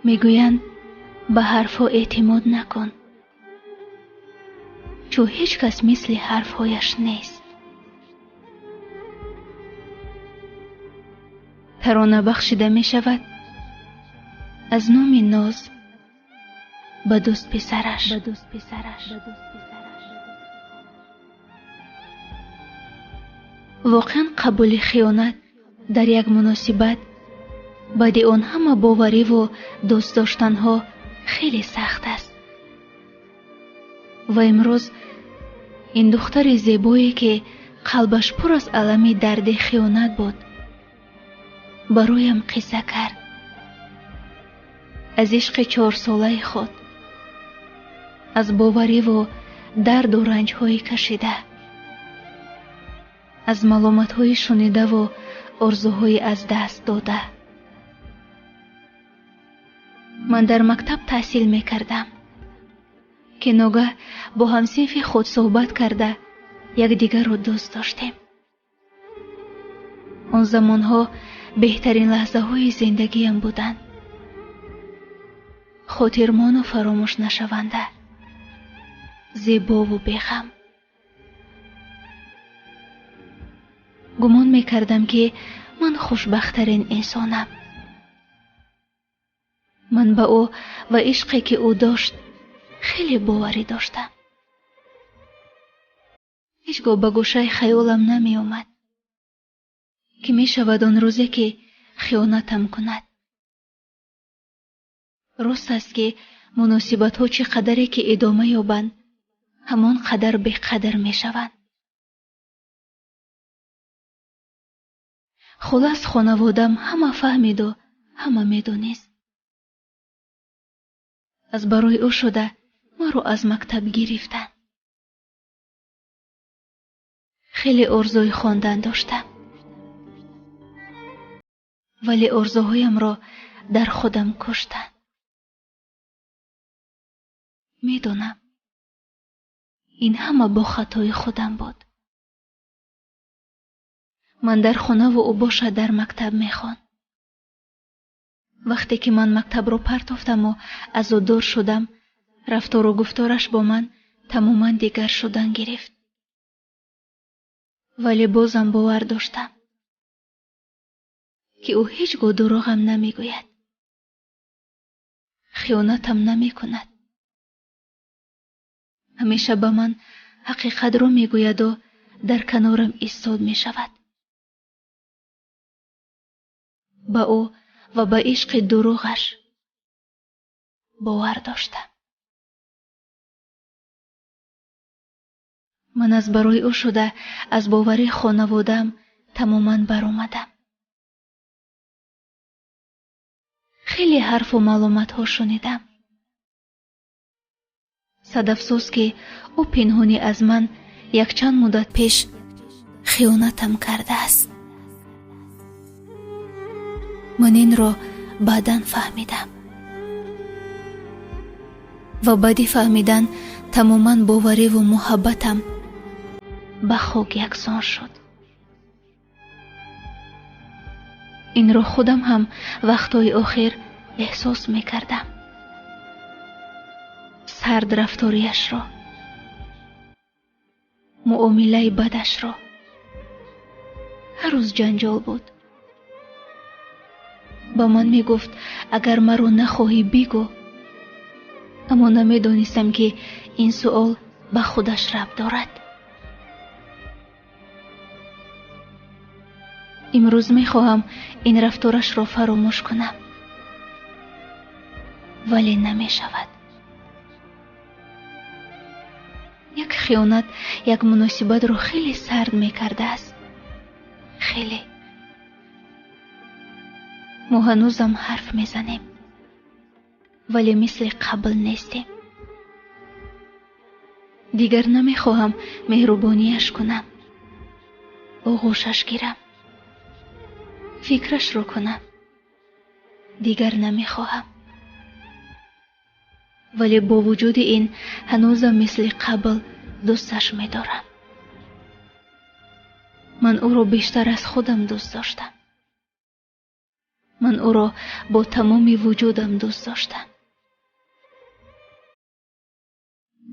Мегӯянд, ба ҳарфҳо эътимод накун, чун ҳеҷ кас мисли ҳарфҳояш нест. Тарона бахшида мешавад аз номи Ноз ба дӯст писараш. Воқеан қабули хиёнат дар як муносибат баъди он ҳама бовариву дӯст доштанҳо хеле сахт аст. Ва имрӯз ин духтари зебое, ки қалбаш пур аз алами дарди хиёнат буд, бароям қисса кард аз ишқи чорсолаи худ, аз бовариву дарду ранҷҳои кашида, аз маломатҳои шунидаву орзуҳои аз даст дода. Ман дар мактаб таҳсил мекардам, ки ногаҳ бо ҳамсинфи худ суҳбат карда якдигарро дӯст доштем. Он замонҳо беҳтарин лаҳзаҳои зиндагиам буданд, хотирмону фаромӯшнашаванда, зебову беғам. Гумон мекардам, ки ман хушбахттарин инсонам. Ман ба ӯ ва ишқе, ки ӯ дошт, хеле боварӣ доштам. Ҳеҷ гоҳ ба гӯшаи хаёлам намеомад, ки мешавад он рӯзе, ки хиёнатам кунад. Рост аст, ки муносибатҳо чӣ қадаре ки идома ёбанд, ҳамон қадар беқадр мешаванд. Хулас, хонаводам ҳама фаҳмиду ҳама медонист. Аз барои ӯ шуда маро аз мактаб гирифтанд. Хеле орзуи хондан доштам, вале орзуҳоямро дар худам куштанд. Медонам, ин ҳама бо хатои худам буд. Ман дар хонаву ӯ бошад дар мактаб мехонд. Вақте ки ман мактабро партофтаму аз ӯ дур шудам, рафтору гуфтораш бо ман тамоман дигар шудан гирифт. Вале бозам бовар доштам, ки ӯ ҳеҷ гоҳ дурӯғам намегӯяд, хиёнатам намекунад. Ҳамеша ба ман ҳақиқатро мегӯяду дар канорам истод мешавад. Ба ӯ ва ба ишқи дурӯғаш бовар доштам. Ман аз барои ӯ шуда аз бовари хонаводаам тамоман баромадам. Хеле ҳарфу маълумотҳо шунидам. Сад афсӯс, ки ӯ пинҳонӣ аз ман якчанд муддат пеш хиёнатам кардааст. Ман инро баъдан фаҳмидам. Ва баъди фаҳмидан тамоман бовариву муҳаббатам ба хок яксон шуд. Инро худам ҳам вақтҳои охир эҳсос мекардам. Сард рафториашро, муомилаи бадашро. Ҳар рӯз ҷанҷол буд. Ба ман мегуфт, агар маро нахоҳӣ бигӯ. Аммо намедонистам, ки ин суол ба худаш рабт дорад. Имрӯз мехоҳам ин рафторашро фаромӯш кунам, вале намешавад. Як хиёнат як муносибатро хеле сард мекардааст. Хеле. Мо ҳанӯзам ҳарф мезанем, вале мисли қабл нестем. Дигар намехоҳам меҳрубонияш кунам, оғӯшаш гирам, фикрашро кунам. Дигар намехоҳам. Вале бо вуҷуди ин ҳанӯзам мисли қабл дӯсташ медорам. Ман ӯро бештар аз худам дӯст доштам. Ман Ман ӯро бо тамоми вуҷудам дӯст доштам.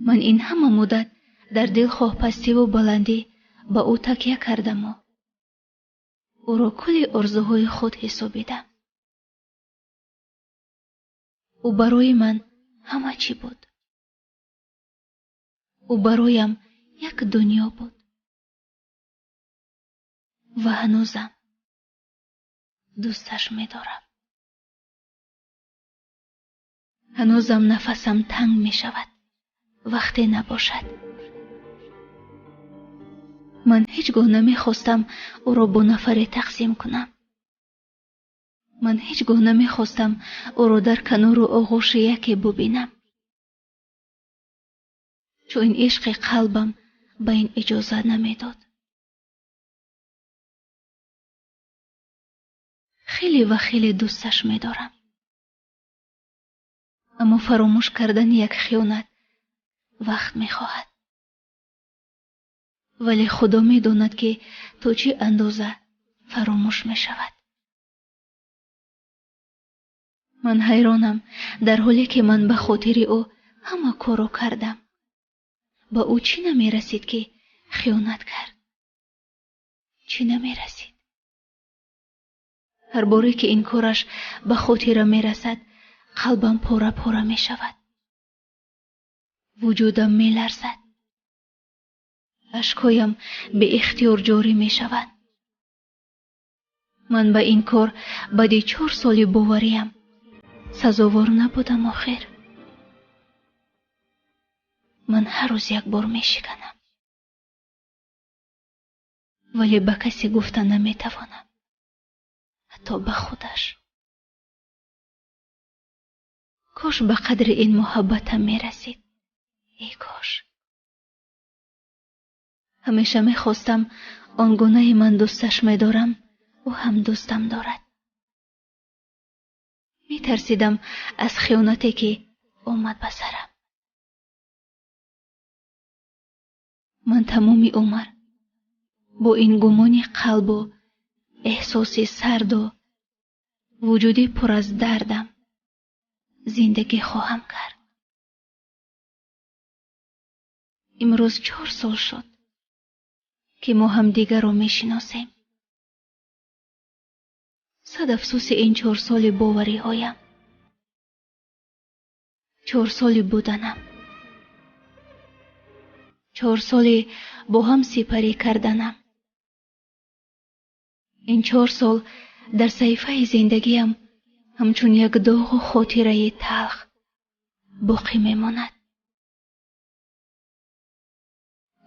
Ман ин ҳама муддат дар дилхоҳ пастиву баландӣ ба ӯ такя кардаму ӯро кулли орзуҳои худ ҳисобидам. Ӯ барои ман ҳама чӣ буд. Ӯ бароям як дунё буд. Ва ҳанӯзам дӯсташ медорам. Ҳанӯзам нафасам танг мешавад вақте набошад. Ман ҳеҷ гоҳ намехостам ӯро бо нафаре тақсим кунам. Ман ҳеҷ гоҳ намехостам ӯро дар канору оғӯши яке бубинам. Чун ин ишқи қалбам ба ин иҷоза намедод. Хеле ва хеле дӯсташ медорам. Аммо фаромӯш кардани як хиёнат вақт мехоҳад. Вале Худо медонад, ки то чӣ андоза фаромӯш мешавад. Ман ҳайронам, дар ҳоле ки ман ба хотири ӯ ҳама корро кардам. Ба ӯ чӣ намерасид, ки хиёнат кард? Чӣ намерасид? Ҳар боре ки ин кораш ба хотира мерасад, қалбам пора-пора мешавад. Вуҷудам меларзад. Ашкҳоям беихтиёр ҷорӣ мешаванд. Ман ба ин кор баъди 4 соли бовариям сазовор набудам охир. Ман ҳар рӯз як бор мешиканам. Вале ба касе гуфта наметавонам. Ҳатто ба худаш. Кош ба қадри ин муҳаббатам мерасид. Эй кош. Ҳамеша мехостам он гунаи ман дӯсташ медорам, ӯ ҳам дӯстам дорад. Метарсидам аз хиёнате, ки омад ба сарам. Ман тамоми умр бо ин гумони қалбу эҳсоси сарду вуҷуди пур аз дардам зиндагӣ хоҳам кард. Имрӯз 4 сол шуд, ки мо ҳамдигарро мешиносем. Сад афсӯси ин 4 соли бовариҳоям, 4 соли буданам, 4 соли бо ҳам сипарӣ карданам. Ин 4 сол дар саҳифаи зиндагиам ҳамчун як доғу хотираи талх боқӣ мемонад.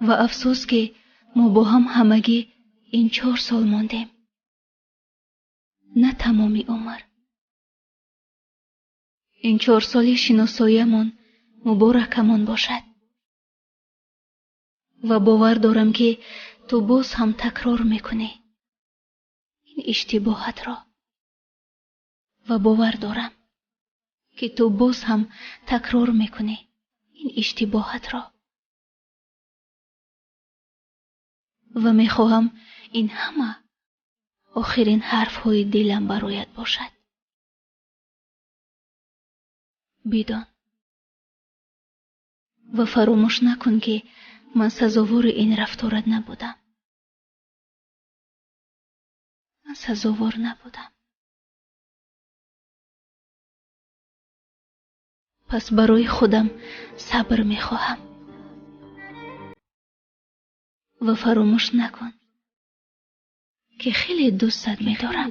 Ва афсӯс, ки мо бо ҳам ҳамагӣ ин 4 сол мондем. На тамоми умр. Ин 4 соли шиносоиямон муборакамон бошад. Ва бовар дорам, ки ту боз ҳам такрор мекунӣ ин иштибоҳатро. Ва бовар дорам, ки ту боз ҳам такрор мекунӣ ин иштибоҳатро. Ва мехоҳам ин ҳама охирин ҳарфҳои дилам бароят бошад. Бидон ва фаромӯш накун, ки ман сазовори ин рафторат набудам. Ман сазовор набудам. Пас барои худам сабр мехоҳам. Ва фаромӯш накун, ки хеле дӯстат медорам.